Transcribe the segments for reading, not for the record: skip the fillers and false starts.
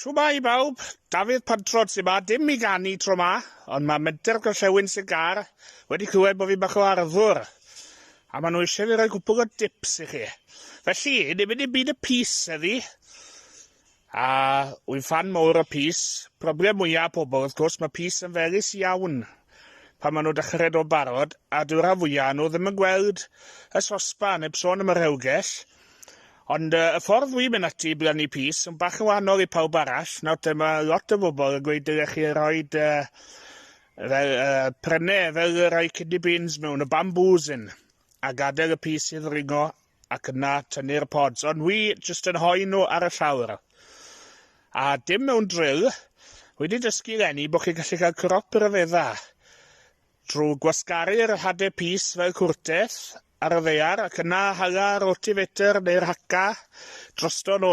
Shwmae i bawb, Dafydd Pantrod sy 'ma, dim i ganu tro 'ma, ond mae Menter Gorllewin Sir Gâr wedi clywed bod fi'n bach o arddwr, a maen nhw eisiau fi roi cwpl o dips i chi. Felly, ni'n mynd i byd y pys heddi, a wy'n ffan mawr o pys. Problem mwyaf pobl, wrth gwrs, mae pys yn felys iawn pan maen nhw'n dechrau dod barod, a dyw'r rhan fwyaf nhw ddim yn gweld y sosban, heb sôn am y rhewgell. Ond uh, y ffordd dwi'n mynd ati i blannu pys yn bach yn wahanol i pawb arall. Nawr te mae lot o bobl yn gweud dylech chi rhoi uh, fel, uh, prennau fel y rhai kidney beans mewn, y bamboos yn, a gadael y pys i ddringo ac yna tynnu'r pods. Ond wi jyst yn hoi nhw ar y llawr. A dim mewn drill, wedi dysgu lenni bod chi'n gallu cael crop ryfedda Drwy gwasgaru'r hadau pys fel cwrtaith ar y ddaear ac yna hala rotivator neu'r haca drosto nhw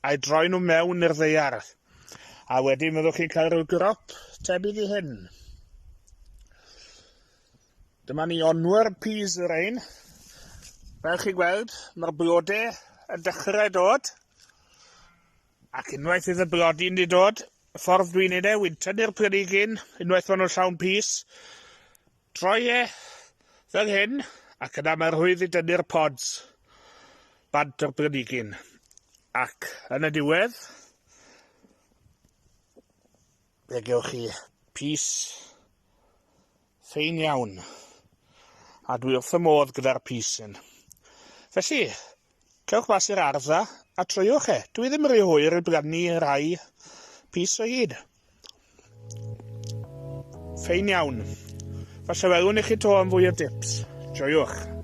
a'i droi nhw mewn i'r ddaear. A wedyn fyddwch chi'n cael rhyw grop tebyg i hyn. Dyma ni onward peas y rhain. Fel chi'n gweld, mae'r blodau yn dechrau dod. Ac unwaith fydd y blodyn 'di dod, y ffordd dwi'n neud e, wi'n tynnu'r planhigyn, unwaith maen nhw'n llawn pys, troi e fel hyn, ac yna mae'r rhwydd i dynnu'r pods bant o'r planhigyn. Ac yn y diwedd, fe gewch chi pys ffein iawn. A dwi wrth y modd gyda'r pys hyn. Felly, cewch mas i'r ardd dda a treiwch e. Dwi ddim rhy hwyr i blannu rhai pys o hyd. Ffein iawn. Falle welwn i chi to am fwy o dips. Joiwch.